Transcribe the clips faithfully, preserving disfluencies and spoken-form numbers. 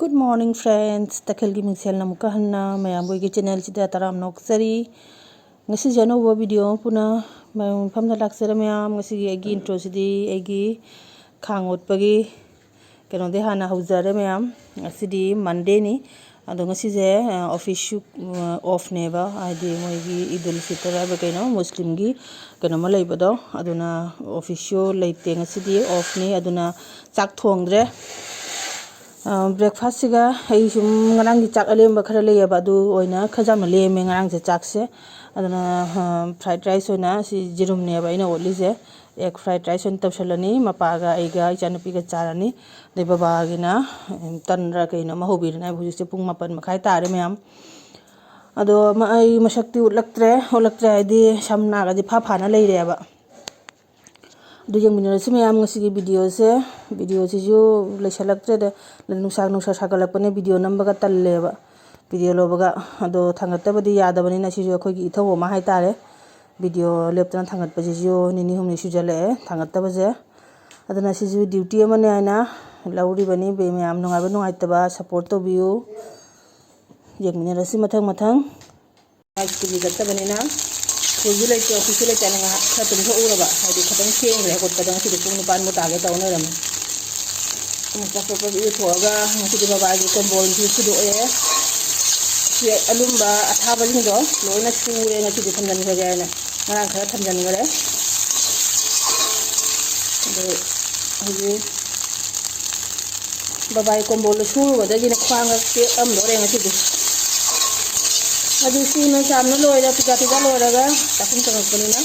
Good morning friends, ꯇꯈꯦꯜꯒꯤ ꯃꯤꯡꯁꯦꯜꯅ ꯑꯃꯨꯛꯀ ꯍꯟꯅ ꯃꯌꯥꯝꯕꯨ ꯑꯩꯒꯤ ꯆꯦꯅꯦꯜꯁꯤꯗ ꯇꯔꯥꯝꯅ ꯑꯣꯛꯆꯔꯤ꯫ ꯉꯁꯤꯁꯦ ꯑꯅꯧꯕ ꯚꯤꯗꯤꯑꯣ ꯑꯃ ꯄꯨꯅ ꯃꯌꯥꯝ ꯃꯐꯝꯗ ꯂꯥꯛꯆꯔꯦ꯫ ꯃꯌꯥꯝ ꯉꯁꯤꯒꯤ ꯑꯩꯒꯤ ꯏꯟꯇ꯭ꯔꯣꯁꯤꯗꯤ ꯑꯩꯒꯤ ꯈꯥꯡ ꯑꯣꯠꯄꯒꯤ ꯀꯩꯅꯣꯗꯤ ꯍꯥꯟꯅ ꯍꯧꯖꯔꯦ ꯃꯌꯥꯝ꯫ ꯉꯁꯤꯗꯤ ꯃꯟꯗꯦꯅꯤ, ꯑꯗꯣ ꯉꯁꯤꯁꯦ ꯑꯣꯐꯤꯁꯁꯨ ꯑꯣꯐꯅꯦꯕ, ꯍꯥꯏꯗꯤ ꯃꯣꯏꯒꯤ ꯏꯗꯨꯜ ꯐꯤꯇꯔ ꯍꯥꯏꯕ ꯀꯩꯅꯣ ꯃꯨꯁꯂꯤꯝꯒꯤ ꯀꯩꯅꯣꯝꯃ ꯂꯩꯕꯗꯣ, ꯑꯗꯨꯅ ꯑꯣꯐꯤꯁꯁꯨ ꯂꯩꯇꯦ ꯉꯁꯤꯗꯤ, ꯑꯣꯐꯅꯤ꯫ ꯑꯗꯨꯅ ꯆꯥꯛ ꯊꯣꯡꯗ꯭ꯔꯦ꯫ ꯕ꯭ꯔꯦꯛꯐꯥꯁꯁꯤꯒ ꯑꯩ ꯁꯨꯝ ꯉꯔꯥꯡꯒꯤ ꯆꯥꯛ ꯑꯂꯦꯝꯕ ꯈꯔ ꯂꯩꯌꯦꯕ, ꯑꯗꯨ ꯑꯣꯏꯅ ꯈꯔ ꯌꯥꯝꯅ ꯂꯦꯝꯃꯦ ꯉꯔꯥꯡꯁꯦ ꯆꯥꯛꯁꯦ꯫ ꯑꯗꯨꯅ ꯐ꯭ꯔꯥꯏꯗ ꯔꯥꯏꯁ ꯑꯣꯏꯅ ꯁꯤ ꯌꯦꯔꯨꯝꯅꯦꯕ ꯑꯩꯅ ꯑꯣꯠꯂꯤꯁꯦ, ꯑꯦꯒ ꯐ꯭ꯔꯥꯏꯗ ꯔꯥꯏꯁ ꯑꯣꯏꯅ ꯇꯧꯁꯜꯂꯅꯤ꯫ ꯃꯄꯥꯒ ꯑꯩꯒ ꯏꯆꯥꯅꯨꯄꯤꯒ ꯆꯥꯔꯅꯤ꯫ ꯑꯗꯩ ꯕꯕꯥꯒꯤꯅ ꯇꯟꯔ ꯀꯩꯅꯣ ꯑꯃ ꯍꯧꯕꯤꯔꯅꯤ ꯍꯥꯏꯕ꯫ ꯍꯧꯖꯤꯛꯁꯦ ꯄꯨꯡ ꯃꯥꯄꯟ ꯃꯈꯥꯏ ꯇꯥꯔꯦ ꯃꯌꯥꯝ꯫ ꯑꯗꯣ ꯑꯩ ꯃꯁꯛꯇꯤ ꯎꯠꯂꯛꯇ꯭ꯔꯦ꯫ ꯎꯠꯂꯛꯇ꯭ꯔꯦ ꯍꯥꯏꯗꯤ ꯁꯝ ꯅꯥꯒꯗꯤ ꯐꯥ ꯐꯥꯅ ꯂꯩꯔꯦꯕ꯫ ꯑꯗꯨ ꯌꯦꯡꯃꯤꯟꯅꯔꯁꯤ ꯃꯌꯥꯝ ꯉꯁꯤꯒꯤ ꯚꯤꯗꯤꯑꯣꯁꯦ꯫ ꯚꯤꯗꯤꯑꯣꯁꯤꯁꯨ ꯂꯩꯁꯜꯂꯛꯇ꯭ꯔꯦꯗ, ꯅꯨꯡꯁꯥ, ꯅꯨꯡꯁꯥ ꯁꯥꯒꯠꯂꯛꯄꯅꯦ, ꯚꯤꯗꯤꯑꯣ ꯅꯝꯕꯒ ꯇꯜꯂꯦꯕ, ꯚꯤꯗꯤꯑꯣ ꯂꯧꯕꯒ꯫ ꯑꯗꯣ ꯊꯥꯡꯒꯠꯇꯕꯗꯤ ꯌꯥꯗꯕꯅꯤꯅ ꯁꯤꯁꯨ ꯑꯩꯈꯣꯏꯒꯤ ꯏꯊꯧ ꯑꯃ ꯍꯥꯏꯇꯥꯔꯦ꯫ ꯚꯤꯗꯤꯑꯣ ꯂꯦꯞꯇꯅ ꯊꯥꯡꯒꯠꯄꯁꯤꯁꯨ ꯅꯤꯅꯤ ꯍꯨꯝꯅꯤ ꯁꯨꯖꯜꯂꯛꯑꯦ ꯊꯥꯡꯒꯠꯇꯕꯁꯦ꯫ ꯑꯗꯨꯅ ꯁꯤꯁꯨ ꯗ꯭ꯌꯨꯇꯤ ꯑꯃꯅꯦ ꯍꯥꯏꯅ ꯂꯧꯔꯤꯕꯅꯤ꯫ ꯃꯌꯥꯝ ꯅꯨꯡꯉꯥꯏꯕ ꯅꯨꯡꯉꯥꯏꯇꯕ ꯁꯞꯄꯣꯔꯠ ꯇꯧꯕꯤꯌꯨ꯫ ꯌꯦꯡꯃꯤꯟꯅꯔꯁꯤ ꯃꯊꯪ ꯃꯊꯪ꯫ ꯁ꯭ꯀꯨꯜꯒꯤ ꯆꯠꯇꯕꯅꯤꯅ ꯁ꯭ꯀꯨꯜꯁꯨ ꯂꯩꯇꯦ, ꯑꯣꯐꯤꯁꯁꯨ ꯂꯩꯇꯦ꯫ ꯑꯩꯅ ꯉꯥꯏꯍꯥꯛ ꯈꯔ ꯇꯨꯝꯊꯣꯛꯎꯔꯕ, ꯍꯥꯏꯗꯤ ꯈꯤꯇꯪ ꯊꯦꯡꯈ꯭ꯔꯦ ꯍꯧꯒꯠꯄꯗ꯫ ꯉꯁꯤꯗꯤ ꯄꯨꯡ ꯅꯤꯄꯥꯟꯕꯨ ꯇꯥꯒꯦ ꯇꯧ ꯂꯩꯔꯝꯃꯦ꯫ ꯑꯃꯨꯛ ꯆꯥꯛ ꯇꯣꯛꯄꯒꯤ ꯏꯔꯨꯊꯣꯛꯑꯒ ꯉꯁꯤꯗꯤ ꯕꯕꯥꯒꯤ ꯀꯣꯝꯕꯣꯜꯁꯨ ꯁꯨꯗꯣꯛꯑꯦ꯫ ꯁꯤ ꯑꯂꯨꯝꯕ ꯑꯊꯥꯕꯁꯤꯡꯗꯣ ꯂꯣꯏꯅ ꯁꯨꯔꯦ, ꯉꯁꯤꯗꯤ ꯊꯝꯖꯤꯟꯈ꯭ꯔꯒꯦ ꯍꯥꯏꯅ ꯉꯔꯥꯡ ꯈꯔ ꯊꯝꯖꯤꯟꯈ꯭ꯔꯦ꯫ ꯑꯗꯨ ꯍꯧꯖꯤꯛ ꯕꯕꯥꯒꯤ ꯀꯣꯝꯕꯣꯜꯗꯣ ꯁꯨꯔꯨꯕꯗꯒꯤꯅ ꯈ꯭ꯋꯥꯡꯒ ꯇꯦꯛꯑꯝꯗꯣꯔꯦ ꯉꯁꯤꯗꯤ꯫ ꯑꯗꯨ ꯁꯨꯅ ꯆꯥꯝꯅ ꯂꯣꯏꯔꯦ, ꯐꯤꯖꯥ ꯐꯤꯖꯥ ꯂꯣꯏꯔꯒ ꯆꯥꯛꯈꯨꯝ ꯆꯪꯉꯛꯄꯅꯤꯅ꯫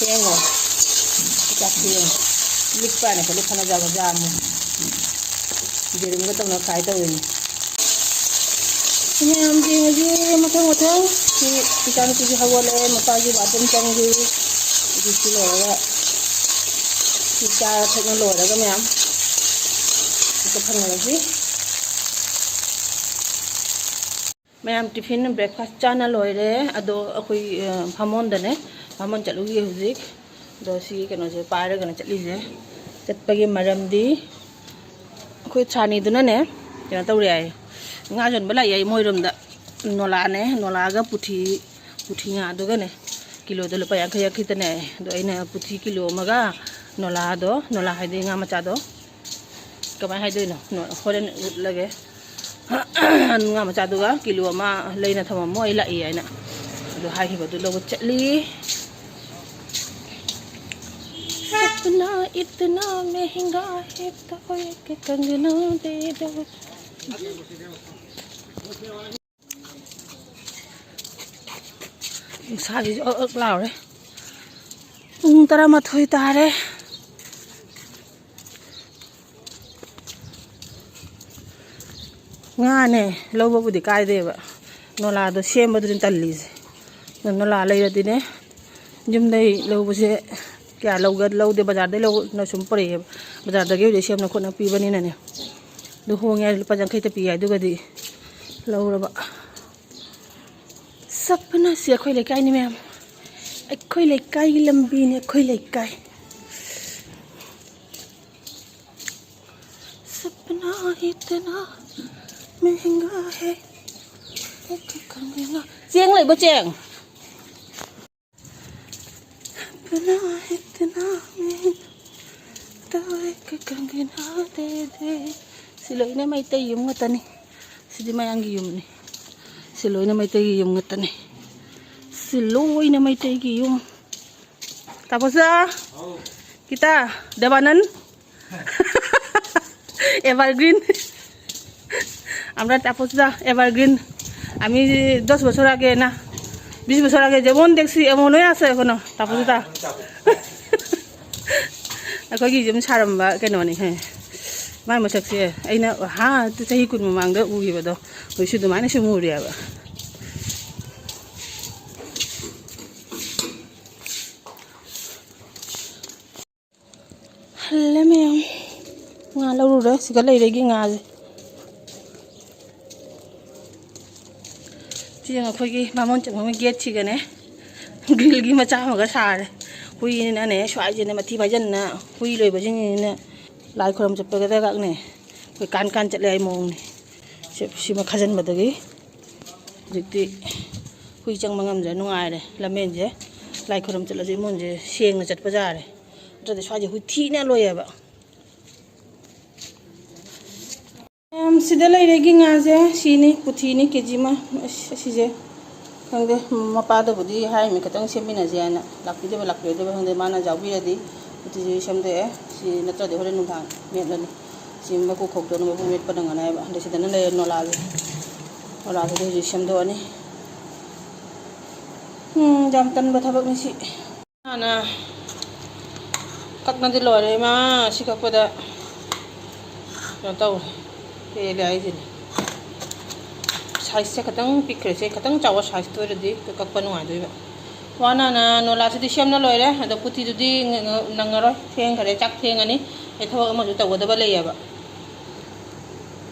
ꯌꯦꯡꯉꯣ, ꯆꯥꯛꯁꯤ ꯌꯦꯡꯉꯣ, ꯂꯤꯛꯄꯅꯦ ꯈꯜꯂꯤ ꯐꯅ ꯌꯥꯝꯅ ꯌꯥꯝꯃꯦ꯫ ꯌꯦꯔꯨꯝꯒ ꯇꯧꯅ ꯐ꯭ꯔꯥꯏ ꯇꯧꯔꯤꯅꯤ꯫ ꯃꯌꯥꯝꯁꯦ ꯉꯁꯤ ꯃꯊꯪ ꯃꯊꯪ ꯁꯤ ꯏꯆꯥꯅꯨꯄꯤꯁꯨ ꯍꯧꯒꯠꯂꯛꯑꯦ, ꯃꯄꯥꯁꯨ ꯕꯥꯊꯔꯨꯝ ꯆꯪꯈꯤ꯫ ꯑꯗꯨ ꯁꯤ ꯂꯣꯏꯔꯒ ꯁꯤ ꯆꯥ ꯊꯛꯅ ꯂꯣꯏꯔꯒ ꯃꯌꯥꯝ ꯑꯝꯇ ꯐꯪꯉꯔꯁꯤ꯫ ꯃꯌꯥꯝ ꯇꯤꯐꯤꯟ ꯕ꯭ꯔꯦꯛꯐꯥꯁ ꯆꯥꯅ ꯂꯣꯏꯔꯦ꯫ ꯑꯗꯣ ꯑꯩꯈꯣꯏ, ꯑ, ꯐꯥꯃꯣꯟꯗꯅꯦ, ꯐꯥꯃꯣꯟ ꯆꯠꯂꯨꯒꯦ ꯍꯧꯖꯤꯛ꯫ ꯑꯗꯣ ꯁꯤꯒꯤ ꯀꯩꯅꯣꯁꯦ ꯄꯥꯏꯔꯒꯅꯦ ꯆꯠꯂꯤꯁꯦ꯫ ꯆꯠꯄꯒꯤ ꯃꯔꯝꯗꯤ ꯑꯩꯈꯣꯏ ꯁꯥꯅꯤꯗꯨꯅꯅꯦ, ꯀꯩꯅꯣ ꯇꯧꯔꯦ ꯍꯥꯏꯌꯦ, ꯉꯥ ꯌꯣꯟꯕ ꯂꯥꯛꯑꯦ ꯍꯥꯏꯌꯦ ꯃꯣꯏꯔꯣꯝꯗ꯫ ꯅꯣꯂꯥꯅꯦ, ꯅꯣꯂꯥꯒ ꯄꯨꯊꯤ, ꯄꯨꯊꯤ ꯉꯥꯗꯨꯒꯅꯦ, ꯀꯤꯂꯣꯗ ꯂꯨꯄꯥ ꯌꯥꯡꯈꯩ ꯌꯥꯡꯈꯩꯇꯅꯦ ꯍꯥꯏꯌꯦ꯫ ꯑꯗꯣ ꯑꯩꯅ ꯄꯨꯊꯤ ꯀꯤꯂꯣ ꯑꯃꯒ ꯅꯣꯂꯥꯗꯣ, ꯅꯣꯂꯥ ꯍꯥꯏꯗꯤ ꯉꯥ ꯃꯆꯥꯗꯣ, ꯀꯃꯥꯏꯅ ꯍꯥꯏꯗꯣꯏꯅꯣ? ꯅꯣ-, ꯍꯣꯔꯦꯟ ꯎꯠꯂꯒꯦ꯫ ꯉꯥ ꯃꯆꯥꯗꯨꯒ ꯀꯤꯂꯣ ꯑꯃ ꯂꯩꯅ ꯊꯝꯃꯝꯃꯣ, ꯑꯩ ꯂꯥꯛꯏ ꯍꯥꯏꯅ꯫ ꯑꯗꯨ ꯍꯥꯏꯈꯤꯕꯗꯨ ꯂꯧꯕ ꯆꯠꯂꯤ꯫ सपना इतना महंगा है, तो एक कंगना दे दो। ꯅꯨꯡꯁꯥꯁꯤꯁꯨ ꯑꯛ ꯑꯛ ꯂꯥꯎꯔꯦ꯫ ꯄꯨꯡ ꯇꯔꯥꯃꯥꯊꯣꯏ ꯇꯥꯔꯦ꯫ ꯉꯥꯅꯦ ꯂꯧꯕꯕꯨꯗꯤ ꯀꯥꯏꯗꯦꯕ, ꯅꯣꯂꯥꯗꯣ ꯁꯦꯝꯕꯗꯨꯅꯤ ꯇꯜꯂꯤꯁꯦ꯫ ꯑꯗꯣ ꯅꯣꯂꯥ ꯂꯩꯔꯗꯤꯅꯦ, ꯌꯨꯝꯗꯩ ꯂꯧꯕꯁꯦ ꯀꯌꯥ ꯂꯧꯒ-, ꯂꯧꯗꯦ, ꯕꯖꯥꯔꯗꯩ ꯂꯧꯅ ꯁꯨꯝ ꯄꯨꯔꯛꯑꯦꯕ꯫ ꯕꯖꯥꯔꯗꯒꯤ ꯍꯧꯖꯤꯛ ꯁꯦꯝꯅ ꯈꯣꯠꯅ ꯄꯤꯕꯅꯤꯅꯅꯦ, ꯑꯗꯨ ꯍꯣꯡꯉꯦ ꯍꯥꯏꯔꯗꯤ ꯂꯨꯄꯥ ꯌꯥꯡꯈꯩꯇ ꯄꯤ ꯍꯥꯏꯗꯨꯒꯗꯤ ꯂꯧꯔꯕ꯫ ꯁꯄꯅꯥꯁꯤ ꯑꯩꯈꯣꯏ ꯂꯩꯀꯥꯏꯅꯤ ꯃꯌꯥꯝ, ꯑꯩꯈꯣꯏ ꯂꯩꯀꯥꯏꯒꯤ ꯂꯝꯕꯤꯅꯤ, ꯑꯩꯈꯣꯏ ꯂꯩꯀꯥꯏ꯫ सपना इतना महंगा है, एक कंगना। ꯆꯦꯡ ꯂꯩꯕ ꯆꯦꯡ? सपना इतना महंगा, तो एक कंगना दे दे। ꯁꯤ ꯂꯣꯏꯅ ꯃꯩꯇꯩ ꯌꯨꯝ ꯉꯥꯛꯇꯅꯤ꯫ ꯁꯤꯗꯤ ꯃꯌꯥꯡꯒꯤ ꯌꯨꯝꯅꯤ꯫ ꯁꯤ ꯂꯣꯏꯅ ꯃꯩꯇꯩꯒꯤ ꯌꯨꯝ ꯉꯥꯛꯇꯅꯤ꯫ ꯁꯤ ꯂꯣꯏꯅ ꯃꯩꯇꯩꯒꯤ ꯌꯨꯝ꯫ ꯇꯥꯃꯣꯆꯥ, কিতা? দেবানন্দ? এভারগ্রিন। আমরা তাপসদা এভারগ্রিন। আমি দশ বছর আগে না, বিশ বছর আগে যেমন দেখছি এমনই আছে এখনো তাপসদা। ꯑꯩꯈꯣꯏꯒꯤ ꯌꯨꯝ ꯁꯥꯔꯝꯕ ꯀꯩꯅꯣꯅꯤ꯫ ꯃꯥꯏ ꯃꯁꯛꯁꯦ ꯑꯩꯅ, ꯍꯥ, ꯆꯍꯤ ꯀꯨꯟ ꯃꯃꯥꯡꯗ ꯎꯈꯤꯕꯗꯣ ꯍꯧꯖꯤꯛꯁꯨ ꯑꯗꯨꯃꯥꯏꯅ ꯁꯨꯝ ꯎꯔꯤꯑꯕ꯫ ꯍꯜꯂꯦ ꯃꯌꯥꯝ꯫ ꯉꯥ ꯂꯧꯔꯨꯔꯦ꯫ ꯁꯤꯒ ꯂꯩꯔꯦꯒꯤ ꯉꯥꯁꯦ꯫ ꯁꯤ ꯌꯦꯡꯉꯣ, ꯑꯩꯈꯣꯏꯒꯤ ꯕꯥꯃꯣꯟ ꯆꯪꯐꯝꯒꯤ ꯒꯦꯠꯁꯤꯒꯅꯦ, ꯒ꯭ꯔꯤꯜꯒꯤ ꯃꯆꯥ ꯑꯃꯒ ꯁꯥꯔꯦ꯫ ꯍꯨꯏꯅꯤꯅꯅꯦ, ꯁ꯭ꯋꯥꯏꯁꯤꯅ ꯃꯊꯤ ꯐꯥꯏꯖꯟꯅ, ꯍꯨꯏ ꯂꯣꯏꯕꯁꯤꯡꯁꯤꯅ ꯂꯥꯏ ꯈꯣꯏꯔꯝ ꯆꯠꯄꯒꯗꯒꯅꯦ, ꯑꯩꯈꯣꯏ ꯀꯥꯟ ꯀꯥꯟ ꯆꯠꯂꯦ ꯍꯥꯏ ꯃꯑꯣꯡꯅꯤ꯫ ꯁꯤ-, ꯁꯤꯃ ꯈꯥꯖꯤꯟꯕꯗꯒꯤ ꯍꯧꯖꯤꯛꯇꯤ ꯍꯨꯏ ꯆꯪꯕ ꯉꯝꯗ꯭ꯔꯦ, ꯅꯨꯡꯉꯥꯏꯔꯦ꯫ ꯂꯝꯕꯦꯟꯁꯦ ꯂꯥꯏ ꯈꯨꯔꯨꯝ ꯆꯠꯂꯁꯨ ꯏꯃꯨꯡꯁꯦ ꯁꯦꯡꯅ ꯆꯠꯄ ꯌꯥꯔꯦ, ꯅꯠꯇ꯭ꯔꯗꯤ ꯁ꯭ꯋꯥꯏꯁꯦ ꯍꯨꯏ ꯊꯤꯅ ꯂꯣꯏꯌꯦꯕ꯫ ꯃꯌꯥꯝ, ꯁꯤꯗ ꯂꯩꯔꯦꯒꯤ ꯉꯥꯁꯦ, ꯁꯤꯅꯤ, ꯄꯨꯊꯤꯅꯤ, ꯀꯦ ꯖꯤ ꯑꯃ꯫ ꯑꯁ, ꯑꯁꯤꯁꯦ ꯈꯪꯗꯦ, ꯃꯄꯥꯗꯕꯨꯗꯤ ꯍꯥꯏꯔꯤꯃꯤ ꯈꯤꯇꯪ ꯁꯦꯝꯃꯤꯟꯅꯁꯦ ꯍꯥꯏꯅ, ꯂꯥꯛꯄꯤꯗꯕ ꯂꯥꯛꯄꯤꯔꯣꯏꯗꯕ ꯈꯪꯗꯦ, ꯃꯥꯅ ꯌꯥꯎꯕꯤꯔꯗꯤ ꯎꯇꯤꯁꯨ ꯁꯦꯝꯗꯣꯛꯑꯦ꯫ ꯁꯤ ꯅꯠꯇ꯭ꯔꯗꯤ ꯍꯣꯔꯦꯟ ꯅꯨꯡꯗꯥꯡ ꯃꯦꯠꯂꯅꯤ꯫ ꯁꯤ ꯃꯀꯨ ꯈꯣꯛꯇꯣꯛꯑꯅꯤ, ꯃꯀꯨ ꯃꯦꯠꯄ ꯅꯪꯉꯅꯤ ꯍꯥꯏꯕ꯫ ꯑꯗꯩ ꯁꯤꯗꯅ ꯂꯩꯔꯦ ꯅꯣꯂꯥꯁꯦ, ꯅꯣꯂꯥꯁꯤꯗꯤ ꯍꯧꯖꯤꯛ ꯁꯦꯝꯗꯣꯛꯑꯅꯤ꯫ ꯎꯝ, ꯌꯥꯝ ꯇꯟꯕ ꯊꯕꯛꯅꯤ ꯁꯤ꯫ ꯍꯥꯟꯅ ꯀꯛꯅꯗꯤ ꯂꯣꯏꯔꯦ ꯏꯃꯥ꯫ ꯁꯤ ꯀꯛꯄꯗ ꯀꯩꯅꯣ ꯇꯧꯔꯦ, ꯄꯦꯜꯂꯦ ꯍꯥꯏꯁꯤꯅꯦ꯫ ꯁꯥꯏꯖꯁꯦ ꯈꯤꯇꯪ ꯄꯤꯛꯈ꯭ꯔꯦ, ꯁꯦ ꯈꯤꯇꯪ ꯆꯥꯎꯕ ꯁꯥꯏꯖꯇ ꯑꯣꯏꯔꯗꯤ ꯀꯛꯄ ꯅꯨꯡꯉꯥꯏꯗꯣꯏꯕ꯫ ꯋꯥ ꯅꯥꯅ ꯅꯣꯂꯥꯁꯤꯗꯤ ꯁꯦꯝꯅ ꯂꯣꯏꯔꯦ, ꯑꯗꯣ ꯄꯨꯇꯤꯗꯨꯗꯤ ꯅꯪꯉꯔꯣꯏ, ꯊꯦꯡꯈꯔꯦ, ꯆꯥꯛ ꯊꯦꯡꯉꯅꯤ꯫ ꯑꯩ ꯊꯕꯛ ꯑꯃꯁꯨ ꯇꯧꯒꯗꯕ ꯂꯩꯌꯦꯕ꯫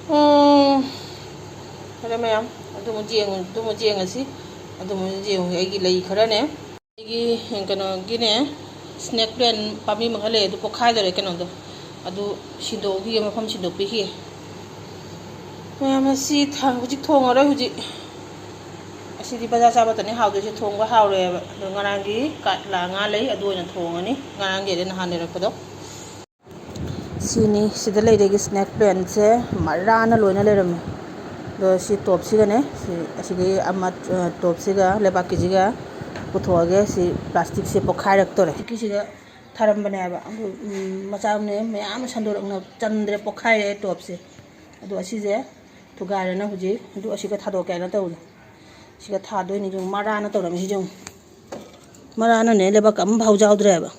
ꯎꯝ, ꯐꯔꯦ ꯃꯌꯥꯝ, ꯑꯗꯨꯃꯨꯛ ꯌꯦꯡꯉꯨ-, ꯑꯗꯨꯃꯨꯛ ꯌꯦꯡꯉꯁꯤ꯫ ꯑꯗꯨꯃꯨꯛ ꯌꯦꯡꯉꯨꯒꯦ, ꯑꯩꯒꯤ ꯂꯩ ꯈꯔꯅꯦ, ꯑꯩꯒꯤ ꯀꯩꯅꯣꯒꯤꯅꯦ, ꯁ꯭ꯅꯦꯛ ꯄ꯭ꯂꯦꯟ ꯄꯥꯝꯕꯤ ꯑꯃ ꯈꯔ ꯂꯩ, ꯑꯗꯨ ꯄꯣꯛꯈꯥꯏꯗꯣꯔꯦ ꯀꯩꯅꯣꯗꯣ, ꯑꯗꯨ ꯁꯤꯟꯗꯣꯛꯈꯤꯒꯦ, ꯃꯐꯝ ꯁꯤꯟꯗꯣꯛꯄꯤꯈꯤꯒꯦ꯫ ꯃꯌꯥꯝ, ꯑꯁꯤ ꯊ-, ꯍꯧꯖꯤꯛ ꯊꯣꯡꯉꯔꯣꯏ꯫ ꯍꯧꯖꯤꯛ ꯑꯁꯤꯗꯤ ꯕꯖꯥꯔ ꯆꯥꯕꯇꯅꯤ ꯍꯥꯎꯗꯣꯏꯁꯦ, ꯊꯣꯡꯕ ꯍꯥꯎꯔꯣꯏꯕ꯫ ꯑꯗꯣ ꯉꯔꯥꯡꯒꯤ ꯀꯥꯠꯂꯥ ꯉꯥ ꯂꯩ, ꯑꯗꯨ ꯑꯣꯏꯅ ꯊꯣꯡꯉꯅꯤ, ꯉꯔꯥꯡꯒꯤ ꯑꯗꯩ ꯅꯍꯥꯟ ꯂꯩꯔꯛꯄꯗꯣ꯫ ꯁꯤꯅꯤ ꯁꯤꯗ ꯂꯩꯔꯤꯒꯤ ꯁ꯭ꯅꯦꯛ ꯄ꯭ꯂꯦꯟꯁꯦ ꯃꯔꯥꯅ ꯂꯣꯏꯅ ꯂꯩꯔꯝꯃꯤ꯫ ꯑꯗꯣ ꯁꯤ ꯇꯣꯞꯁꯤꯒꯅꯦ, ꯁꯤ ꯑꯁꯤꯒꯤ ꯑꯃ, ꯑ, ꯇꯣꯞꯁꯤꯒ ꯂꯩꯕꯥꯛꯀꯤꯁꯤꯒ ꯄꯨꯊꯣꯛꯑꯒꯦ꯫ ꯁꯤ ꯄ꯭ꯂꯥꯁꯇꯤꯛꯁꯦ ꯄꯣꯛꯈꯥꯏꯔꯛꯇꯣꯔꯦ꯫ ꯄ꯭ꯂꯥꯁꯇꯤꯛꯀꯤꯁꯤꯒ ꯊꯥꯔꯝꯕꯅꯦꯕ꯫ ꯑꯗꯨ, ꯎꯝ, ꯃꯆꯥ ꯑꯃꯅꯦ, ꯃꯌꯥꯝ ꯑꯃ ꯁꯟꯗꯣꯔꯛꯅ ꯆꯟꯗ꯭ꯔꯦ, ꯄꯣꯛꯈꯥꯏꯔꯦ ꯇꯣꯞꯁꯦ꯫ ꯑꯗꯣ ꯑꯁꯤꯁꯦ ꯊꯨꯒꯥꯏꯔꯅ ꯍꯧꯖꯤꯛ, ꯑꯗꯨ ꯑꯁꯤꯒ ꯊꯥꯗꯣꯛꯀꯦ ꯍꯥꯏꯅ ꯇꯧꯕꯅꯦ꯫ ꯁꯤꯒ ꯊꯥꯗꯣꯏꯅꯤ꯫ ꯌꯦꯡꯉꯨ, ꯃꯔꯥꯅ ꯇꯧꯔꯝꯃꯤꯁꯤ ꯌꯦꯡꯉꯨ꯫ ꯃꯔꯥꯅꯅꯦ ꯂꯩꯕꯥꯛ ꯑꯃꯐꯥꯎ ꯌꯥꯎꯗ꯭ꯔꯦꯕ꯫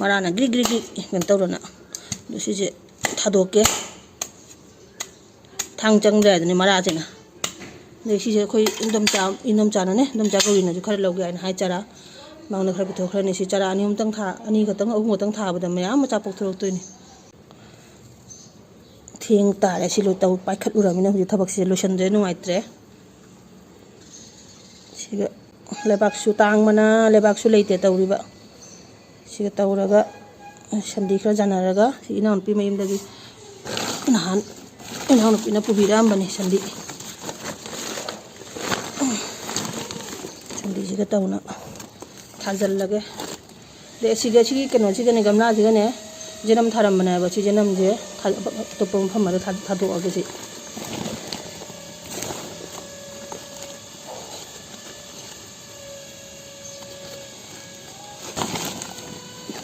ꯃꯔꯥꯅ ꯒ꯭ꯔꯤꯛ ꯒ꯭ꯔꯤꯛ ꯒ꯭ꯔꯤꯛ ꯀꯩꯅꯣ ꯇꯧꯗꯅ꯫ ꯑꯗꯨ ꯁꯤꯁꯦ ꯊꯥꯗꯣꯛꯀꯦ꯫ ꯊꯥꯡ ꯆꯪꯗ꯭ꯔꯦ ꯑꯗꯨꯅꯤ ꯃꯔꯥꯁꯤꯅ꯫ ꯑꯗꯩ ꯁꯤꯁꯦ ꯑꯩꯈꯣꯏ ꯏꯟꯗꯣꯝꯆꯥ, ꯏꯟꯗꯣꯝꯆꯥꯅꯅꯦ, ꯏꯟꯗꯣꯝꯆꯥ ꯒꯧꯔꯤꯅꯁꯨ ꯈꯔ ꯂꯧꯒꯦ ꯍꯥꯏꯅ ꯍꯥꯏ, ꯆꯔꯥ ꯃꯉꯣꯟꯗ ꯈꯔ ꯄꯤꯊꯣꯛꯈ꯭ꯔꯅꯤ꯫ ꯁꯤ ꯆꯔꯥ ꯑꯅꯤ ꯑꯍꯨꯝꯇꯪ ꯊꯥ-, ꯑꯅꯤ ꯈꯛꯇꯪ, ꯑꯍꯨꯝ ꯈꯛꯇꯪ ꯊꯥꯕꯗ ꯃꯌꯥꯝ ꯃꯆꯥ ꯄꯣꯛꯊꯣꯔꯛꯇꯣꯏꯅꯤ꯫ ꯊꯦꯡ ꯇꯥꯔꯦ꯫ ꯁꯤ ꯂꯣꯏ ꯇꯧ-, ꯄꯥꯏꯈꯠꯂꯨꯔꯃꯤꯅ ꯍꯧꯖꯤꯛ ꯊꯕꯛꯁꯦ ꯂꯣꯏꯁꯟꯗ꯭ꯔꯦ, ꯅꯨꯡꯉꯥꯏꯇ꯭ꯔꯦ꯫ ꯁꯤꯒ ꯂꯩꯕꯥꯛꯁꯨ ꯇꯥꯡꯕꯅ ꯂꯩꯕꯥꯛꯁꯨ ꯂꯩꯇꯦ ꯇꯧꯔꯤꯕ꯫ ꯁꯤꯒ ꯇꯧꯔꯒ ꯁꯟꯗꯤ ꯈꯔ ꯌꯥꯅꯔꯒ ꯁꯤ ꯏꯅꯥꯎꯅꯨꯄꯤ ꯃꯌꯨꯝꯗꯒꯤ ꯅꯍꯥꯟ ꯏꯅꯥꯎꯅꯨꯄꯤꯅ ꯄꯨꯕꯤꯔꯛꯑꯝꯕꯅꯤ ꯁꯟꯗꯤ꯫ ꯁꯟꯗꯤꯁꯤꯒ ꯇꯧꯅ ꯊꯥꯖꯤꯜꯂꯒꯦ꯫ ꯑꯗꯩ ꯑꯁꯤꯒ, ꯁꯤꯒꯤ ꯀꯩꯅꯣꯁꯤꯒꯅꯦ, ꯒꯝꯂꯥꯁꯤꯒꯅꯦ, ꯖꯅꯝ ꯊꯥꯔꯝꯕꯅꯦꯕ꯫ ꯁꯤ ꯖꯅꯝꯁꯦ ꯊꯥ-, ꯑꯇꯣꯞꯄ ꯃꯐꯝ ꯑꯃꯗ ꯊꯥ-, ꯊꯥꯗꯣꯛꯑꯒꯦ ꯁꯤ꯫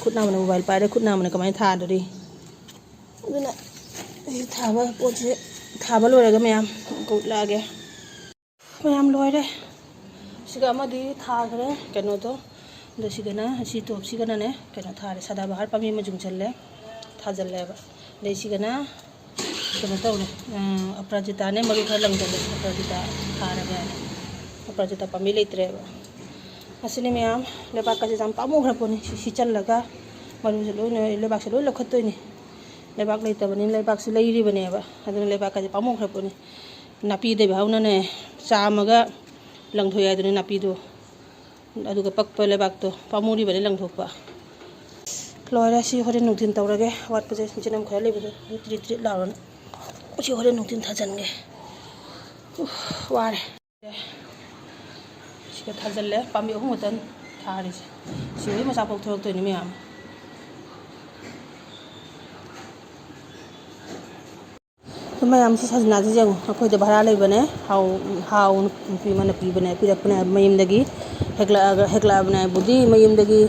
ꯈꯨꯠ ꯅꯥꯝꯃꯅ ꯃꯣꯕꯥꯏꯜ ꯄꯥꯏꯔꯦ, ꯈꯨꯠ ꯅꯥꯝꯃꯅ ꯀꯃꯥꯏꯅ ꯊꯥꯗꯣꯔꯤ? ꯑꯗꯨꯅ ꯑꯩ ꯊꯥꯕ ꯄꯣꯠꯁꯦ ꯊꯥꯕ ꯂꯣꯏꯔꯒ ꯃꯌꯥꯝ ꯑꯃꯨꯛꯀ ꯎꯠꯂꯛꯑꯒꯦ꯫ ꯃꯌꯥꯝ ꯂꯣꯏꯔꯦ꯫ ꯁꯤꯒ ꯑꯃꯗꯤ ꯊꯥꯈ꯭ꯔꯦ ꯀꯩꯅꯣꯗꯣ꯫ ꯑꯗꯣ ꯁꯤꯒꯅ, ꯁꯤ ꯇꯣꯞꯁꯤꯒꯅꯅꯦ ꯀꯩꯅꯣ ꯊꯥꯔꯦ, ꯁꯗꯥꯕꯍꯥꯔ ꯄꯥꯝꯕꯤ ꯑꯃ ꯌꯨꯡꯁꯜꯂꯦ, ꯊꯥꯖꯜꯂꯦꯕ꯫ ꯑꯗꯩ ꯁꯤꯒꯅ ꯀꯩꯅꯣ ꯇꯧꯔꯦ, ꯑꯄꯔꯥꯖꯤꯇꯥꯅꯦ, ꯃꯔꯨ ꯈꯔ ꯂꯪꯁꯜꯂꯦ, ꯑꯄꯔꯥꯖꯤꯇꯥ ꯊꯥꯔꯒꯦ ꯍꯥꯏꯅ꯫ ꯑꯄꯔꯥꯖꯤꯇꯥ ꯄꯥꯝꯕꯤ ꯂꯩꯇ꯭ꯔꯦꯕ꯫ ꯑꯁꯤꯅꯤ ꯃꯌꯥꯝ, ꯂꯩꯕꯥꯛꯀꯁꯦ ꯌꯥꯝ ꯄꯥꯝꯃꯨꯈ꯭ꯔ ꯄꯣꯠꯅꯤ꯫ ꯁꯤ ꯁꯤꯠꯆꯜꯂꯒ ꯃꯔꯨꯁꯦ ꯂꯣꯏꯅ, ꯂꯩꯕꯥꯛꯁꯦ ꯂꯣꯏ ꯂꯧꯈꯠꯇꯣꯏꯅꯤ꯫ ꯂꯩꯕꯥꯛ ꯂꯩꯇꯕꯅꯤꯅ ꯂꯩꯕꯥꯛꯁꯦ ꯂꯩꯔꯤꯕꯅꯦꯕ꯫ ꯑꯗꯨꯅ ꯂꯩꯕꯥꯛꯀꯁꯦ ꯄꯥꯝꯃꯨꯈ꯭ꯔ ꯄꯣꯠꯅꯤ꯫ ꯅꯥꯄꯤ ꯇꯩꯕ ꯍꯧꯅꯅꯦ ꯆꯥꯝꯃꯒ ꯂꯪꯊꯣꯛꯑꯦ ꯍꯥꯏꯗꯨꯅꯤ ꯅꯥꯄꯤꯗꯣ꯫ ꯑꯗꯨꯒ ꯄꯛꯄ ꯂꯩꯕꯥꯛꯇꯣ ꯄꯥꯝꯃꯨꯔꯤꯕꯅꯤ ꯂꯪꯊꯣꯛꯄ꯫ ꯂꯣꯏꯔꯦ꯫ ꯁꯤ ꯍꯣꯔꯦꯟ ꯅꯨꯡꯊꯤꯜ ꯇꯧꯔꯒꯦ꯫ ꯑꯋꯥꯠꯄꯁꯦ ꯖꯅꯝ ꯈꯔ ꯂꯩꯕꯗꯣ ꯇ꯭ꯔꯤꯠ ꯇ꯭ꯔꯤꯠ ꯂꯥꯎꯔꯅ ꯁꯤ ꯍꯣꯔꯦꯟ ꯅꯨꯡꯊꯤꯜ ꯊꯥꯖꯤꯟꯒꯦ꯫ ꯎꯐ, ꯋꯥꯔꯦ꯫ ꯁꯤꯒ ꯊꯥꯖꯤꯜꯂꯦ꯫ ꯄꯥꯝꯕꯤ ꯑꯍꯨꯝ ꯈꯛꯇꯅꯤ ꯊꯥꯔꯤꯁꯦ꯫ ꯁꯤꯗꯩ ꯃꯆꯥ ꯄꯣꯛꯊꯣꯔꯛꯇꯣꯏꯅꯤ ꯃꯌꯥꯝ꯫ ꯑꯗꯨ ꯃꯌꯥꯝꯁꯤ ꯁꯖꯅꯥꯁꯤ ꯌꯦꯡꯉꯨ꯫ ꯑꯩꯈꯣꯏꯗ ꯚꯔꯥ ꯂꯩꯕꯅꯦ꯫ ꯍꯥꯎ, ꯍꯥꯎ ꯅꯨꯄꯤ ꯑꯃꯅ ꯄꯤꯕꯅꯦ, ꯄꯤꯔꯛꯄꯅꯦ ꯃꯌꯨꯝꯗꯒꯤ꯫ ꯍꯦꯛꯂꯛꯑꯒ, ꯍꯦꯛꯂꯛꯑꯕꯅꯦ ꯍꯥꯏꯕꯨꯗꯤ ꯃꯌꯨꯝꯗꯒꯤ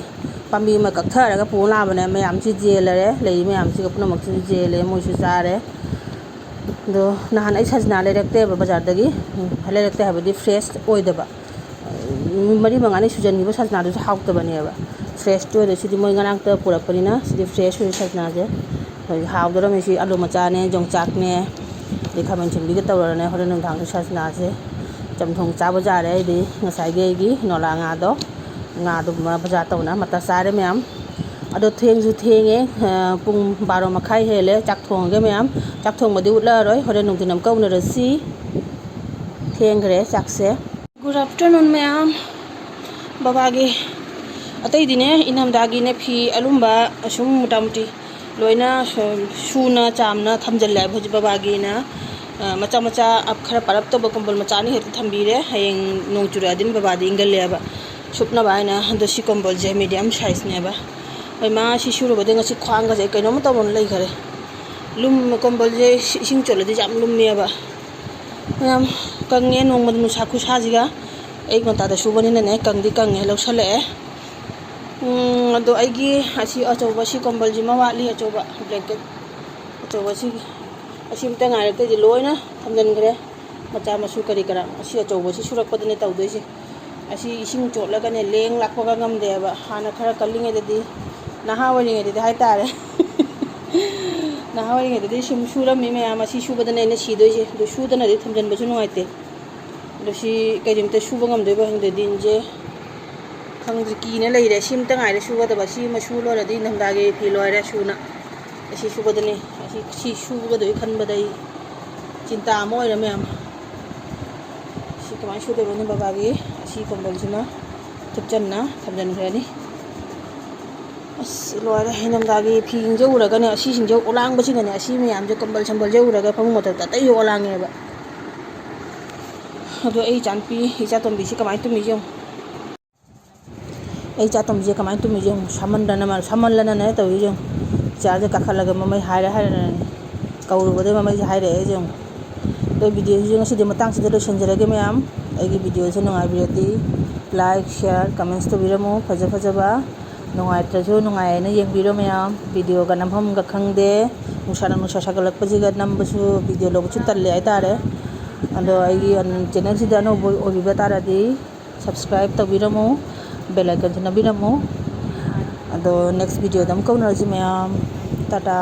ꯄꯥꯝꯕꯤ ꯑꯃ ꯀꯛꯊꯔꯒ ꯄꯨꯔ ꯂꯥꯛꯑꯕꯅꯦ꯫ ꯃꯌꯥꯝꯁꯤ ꯌꯦꯜꯂꯔꯦ꯫ ꯂꯩꯔꯤ ꯃꯌꯥꯝꯁꯤꯒ ꯄꯨꯝꯅꯃꯛꯁꯤꯁꯨ ꯌꯦꯜꯂꯦ, ꯃꯣꯏꯁꯨ ꯆꯥꯔꯦ꯫ ꯑꯗꯣ ꯅꯍꯥꯟ ꯑꯩ ꯁꯖꯅꯥ ꯂꯩꯔꯛꯇꯦꯕ ꯕꯖꯥꯔꯗꯒꯤ꯫ ꯎꯝ, ꯂꯩꯔꯛꯇꯦ ꯍꯥꯏꯕꯗꯤ ꯐ꯭ꯔꯦꯁ ꯑꯣꯏꯗꯕ꯫ ꯅꯨꯃꯤꯠ ꯃꯔꯤ ꯃꯉꯥꯅꯤ ꯁꯨꯖꯟꯈꯤꯕ ꯁꯖꯅꯥꯗꯨꯁꯨ ꯍꯥꯎꯇꯕꯅꯦꯕ꯫ ꯐ꯭ꯔꯦꯁꯇꯤ ꯑꯣꯏꯗꯦ꯫ ꯁꯤꯗꯤ ꯃꯣꯏ ꯉꯔꯥꯡꯇ ꯄꯨꯔꯛꯄꯅꯤꯅ ꯁꯤꯗꯤ ꯐ꯭ꯔꯦꯁ ꯑꯣꯏꯕ ꯁꯖꯅꯥꯁꯦ꯫ ꯍꯧꯖꯤꯛ ꯍꯥꯎꯗꯣꯔꯝꯃꯤ꯫ ꯁꯤ ꯑꯂꯨ ꯃꯆꯥꯅꯦ, ꯌꯣꯡꯆꯥꯛꯅꯦ, ꯑꯗꯩ ꯈꯥꯃꯦꯟ ꯑꯁꯤꯟꯕꯤꯒ ꯇꯧꯔꯒꯅꯦ ꯍꯣꯔꯦꯟ ꯅꯨꯡꯗꯥꯡꯗꯤ ꯁꯖꯅꯥꯁꯦ ꯆꯝꯊꯣꯡ ꯆꯥꯕ ꯌꯥꯔꯦ꯫ ꯑꯩꯗꯤ ꯉꯁꯥꯏꯒꯤ ꯑꯩꯒꯤ ꯅꯣꯂꯥ ꯉꯥꯗꯣ, ꯉꯥꯗꯨ ꯕꯖꯥꯔ ꯇꯧꯅ ꯑꯃꯠꯇ ꯆꯥꯔꯦ ꯃꯌꯥꯝ꯫ ꯑꯗꯣ ꯊꯦꯡꯁꯨ ꯊꯦꯡꯉꯦ, ꯑ, ꯄꯨꯡ ꯕꯥꯔꯣ ꯃꯈꯥꯏ ꯍꯦꯜꯂꯦ꯫ ꯆꯥꯛ ꯊꯣꯡꯉꯒꯦ ꯃꯌꯥꯝ꯫ ꯆꯥꯛ ꯊꯣꯡꯕꯗꯤ ꯎꯠꯂꯛꯑꯔꯣꯏ, ꯍꯣꯔꯦꯟ ꯅꯨꯡꯊꯤꯜ ꯑꯃꯨꯛꯀ ꯎꯅꯔꯁꯤ꯫ ꯊꯦꯡꯈ꯭ꯔꯦ ꯆꯥꯛꯁꯦ꯫ Good afternoon ꯃꯌꯥꯝ꯫ ꯕꯕꯥꯒꯤ ꯑꯇꯩꯗꯤꯅꯦ, ꯏꯅꯝꯗꯥꯒꯤꯅꯦ ꯐꯤ ꯑꯂꯨꯝꯕ ꯑꯁꯨꯝ ꯃꯨꯇꯥꯃꯨꯇꯤ ꯂꯣꯏꯅ ꯁꯨ- ꯁꯨꯅ ꯆꯥꯝꯅ ꯊꯝꯖꯤꯜꯂꯦ ꯍꯥꯏꯕ꯫ ꯍꯧꯖꯤꯛ ꯕꯕꯥꯒꯤꯅ, ꯑ, ꯃꯆꯥ ꯃꯆꯥ ꯑꯞ- ꯈꯔ ꯄꯥꯔꯞ ꯇꯧꯕ ꯀꯝꯕꯜ ꯃꯆꯥ ꯑꯅꯤ ꯈꯛꯇ ꯊꯝꯕꯤꯔꯦ꯫ ꯍꯌꯦꯡ ꯅꯣꯡ ꯆꯨꯔꯛꯑꯗꯤ ꯕꯕꯥꯗꯤ ꯏꯪꯒꯜꯂꯦꯕ꯫ ꯁꯨꯞꯅꯕ ꯍꯥꯏꯅ꯫ ꯑꯗꯣ ꯁꯤ ꯀꯝꯕꯜꯁꯦ ꯃꯤꯗꯤꯌꯝ ꯁꯥꯏꯖꯅꯦꯕ꯫ ꯍꯣꯏ, ꯃꯥ ꯁꯤ ꯁꯨꯔꯨꯕꯗꯩ ꯉꯁꯤ ꯈ꯭ꯋꯥꯡꯒꯁꯦ ꯀꯩꯅꯣꯝꯃ ꯇꯧꯕꯅ ꯂꯩꯈꯔꯦ꯫ ꯂꯨꯝ- ꯀꯝꯕꯜꯁꯦ ꯏꯁꯤꯡ ꯆꯣꯠꯂꯗꯤ ꯌꯥꯝ ꯂꯨꯝꯃꯦꯕ꯫ ꯌꯥꯝ ꯀꯪꯉꯦ ꯅꯣꯡꯃꯗ ꯅꯨꯡꯁꯥ ꯈꯨꯁꯥꯁꯤꯒ꯫ ꯑꯌꯨꯛ ꯉꯟꯇꯥꯗ ꯁꯨꯕꯅꯤꯅꯅꯦ, ꯀꯪꯗꯤ ꯀꯪꯉꯦ, ꯂꯧꯁꯜꯂꯛꯑꯦ꯫ ꯎꯝ, ꯑꯗꯣ ꯑꯩꯒꯤ ꯑꯁꯤ ꯑꯆꯧꯕ, ꯁꯤ ꯀꯝꯕꯜꯁꯤꯃ ꯋꯥꯠꯂꯤ, ꯑꯆꯧꯕ ꯕ꯭ꯂꯦꯡꯀꯦꯠ ꯑꯆꯧꯕ ꯁꯤꯒꯤ꯫ ꯑꯁꯤꯃꯇ ꯉꯥꯏꯔꯦ, ꯑꯇꯩꯗꯤ ꯂꯣꯏꯅ ꯊꯝꯖꯤꯟꯈ꯭ꯔꯦ꯫ ꯃꯆꯥ ꯃꯁꯨ ꯀꯔꯤ ꯀꯔꯥ ꯑꯁꯤ ꯑꯆꯧꯕꯁꯤ ꯁꯨꯔꯛꯄꯗꯅꯦ ꯇꯧꯗꯣꯏꯁꯦ꯫ ꯑꯁꯤ ꯏꯁꯤꯡ ꯆꯣꯠꯂꯒꯅꯦ ꯂꯦꯡ ꯂꯥꯛꯄꯒ ꯉꯝꯗꯦꯕ꯫ ꯍꯥꯟꯅ ꯈꯔ ꯀꯜꯂꯤꯉꯩꯗꯗꯤ, ꯅꯍꯥ ꯑꯣꯏꯔꯤꯉꯩꯗꯗꯤ ꯍꯥꯏꯇꯥꯔꯦ, ꯅꯍꯥ ꯑꯣꯏꯔꯤꯉꯩꯗꯗꯤ ꯁꯨꯝ ꯁꯨꯔꯝꯃꯤ ꯃꯌꯥꯝ, ꯑꯁꯤ ꯁꯨꯕꯗꯅꯦ ꯑꯩꯅ ꯁꯤꯗꯣꯏꯁꯦ꯫ ꯑꯗꯨ ꯁꯨꯗꯅꯗꯤ ꯊꯝꯖꯤꯟꯕꯁꯨ ꯅꯨꯡꯉꯥꯏꯇꯦ꯫ ꯑꯗꯣ ꯁꯤ ꯀꯩꯅꯣꯝꯇ ꯁꯨꯕ ꯉꯝꯗꯣꯏꯕ ꯈꯪꯗꯦ, ꯗꯤꯟꯁꯦ ꯈꯪꯗ꯭ꯔꯤ, ꯀꯤꯅ ꯂꯩꯔꯦ꯫ ꯁꯤꯝꯇ ꯉꯥꯏꯔꯦ ꯁꯨꯒꯗꯕ꯫ ꯁꯤꯃ ꯁꯨ ꯂꯣꯏꯔꯗꯤ ꯏꯪꯊꯝꯊꯥꯒꯤ ꯐꯤ ꯂꯣꯏꯔꯦ ꯁꯨꯅ꯫ ꯑꯁꯤ ꯁꯨꯒꯗꯅꯤ꯫ ꯑꯁꯤ, ꯁꯤ ꯁꯨꯒꯗꯣꯏ ꯈꯟꯕꯗ ꯑꯩ ꯆꯤꯟꯇꯥ ꯑꯃ ꯑꯣꯏꯔꯦ ꯃꯌꯥꯝ꯫ ꯁꯤ ꯀꯃꯥꯏꯅ ꯁꯨꯗꯣꯏꯕꯅꯣ? ꯕꯕꯥꯒꯤ ꯑꯁꯤ ꯀꯝꯕꯜꯁꯤꯃ ꯊꯨꯞꯆꯟꯅ ꯊꯝꯖꯤꯟꯈ꯭ꯔꯅꯤ꯫ ꯑꯁ, ꯂꯣꯏꯔꯦ꯫ ꯏꯪꯊꯝꯊꯥꯒꯤ ꯐꯤꯁꯤꯡꯁꯦ ꯎꯔꯒꯅꯦ, ꯑꯁꯤꯁꯤꯡꯁꯦ ꯑꯣꯂꯥꯡꯕꯁꯤꯒꯅꯦ, ꯑꯁꯤ ꯃꯌꯥꯝꯁꯦ, ꯀꯝꯕꯜ ꯁꯝꯕꯜꯁꯦ ꯎꯔꯒ ꯐꯃꯨꯡ ꯃꯊꯛꯇ ꯑꯇꯩꯁꯨ ꯑꯣꯂꯥꯡꯉꯦꯕ꯫ ꯑꯗꯣ ꯑꯩ ꯏꯆꯥꯅꯨꯄꯤ, ꯏꯆꯥꯇꯣꯝꯕꯤꯁꯤ ꯀꯃꯥꯏꯅ ꯇꯨꯝꯃꯤꯁꯦ ꯌꯦꯡꯉꯨ꯫ ꯑꯩ ꯏꯆꯥꯇꯣꯝꯕꯤꯁꯦ ꯀꯃꯥꯏꯅ ꯇꯨꯝꯃꯤꯁꯦ ꯌꯦꯡꯉꯨ꯫ ꯁꯥꯃꯟꯗꯅ ꯃꯥ-, ꯁꯥꯃꯜꯂꯅꯅꯦ ꯇꯧꯔꯤꯁꯦ ꯌꯦꯡꯉꯨ꯫ ꯆꯤꯌꯥꯔꯁꯦ ꯀꯥꯈꯠꯂꯒ ꯃꯃꯩ ꯍꯥꯏꯔꯦ ꯍꯥꯏꯔꯦꯅꯅꯦ, ꯀꯧꯔꯨꯕꯗꯩ ꯃꯃꯩꯁꯦ ꯍꯥꯏꯔꯛꯑꯦ ꯌꯦꯡꯉꯨ꯫ ꯑꯗꯣ ꯚꯤꯗꯤꯑꯣꯁꯤꯁꯨ ꯉꯁꯤꯗꯤ ꯃꯇꯥꯡꯁꯤꯗ ꯂꯣꯏꯁꯤꯟꯖꯔꯒꯦ ꯃꯌꯥꯝ꯫ ꯑꯩꯒꯤ ꯚꯤꯗꯤꯑꯣꯁꯦ ꯅꯨꯡꯉꯥꯏꯕꯤꯔꯗꯤ like, share, comments ꯇꯧꯕꯤꯔꯝꯃꯨ꯫ ꯐꯖ ꯐꯖꯕ, ꯅꯨꯡꯉꯥꯏꯇ꯭ꯔꯁꯨ ꯅꯨꯡꯉꯥꯏꯌꯦꯅ ꯌꯦꯡꯕꯤꯔꯣ ꯃꯌꯥꯝ꯫ ꯚꯤꯗꯤꯑꯣꯒ ꯅꯝꯐꯝꯒ ꯈꯪꯗꯦ꯫ ꯅꯨꯡꯁꯥꯅ ꯅꯨꯡꯁꯥ ꯁꯥꯒꯠꯂꯛꯄꯁꯤꯒ ꯅꯝꯕꯁꯨ, ꯚꯤꯗꯤꯑꯣ ꯂꯧꯕꯁꯨ ꯇꯜꯂꯦ ꯍꯥꯏꯇꯥꯔꯦ꯫ ꯑꯗꯣ ꯑꯩꯒꯤ ꯆꯦꯅꯦꯜꯁꯤꯗ ꯑꯅꯧꯕ ꯑꯣꯏꯕꯤꯕ ꯇꯥꯔꯗꯤ subscribe ꯇꯧꯕꯤꯔꯝꯃꯨ, bell iconꯁꯨ ꯅꯝꯕꯤꯔꯝꯃꯨ꯫ ꯑꯗꯣ next ꯚꯤꯗꯤꯑꯣꯗ ꯑꯃꯨꯛ ꯀꯧꯅꯔꯁꯤ ꯃꯌꯥꯝ꯫ ꯇꯥꯇꯥ꯫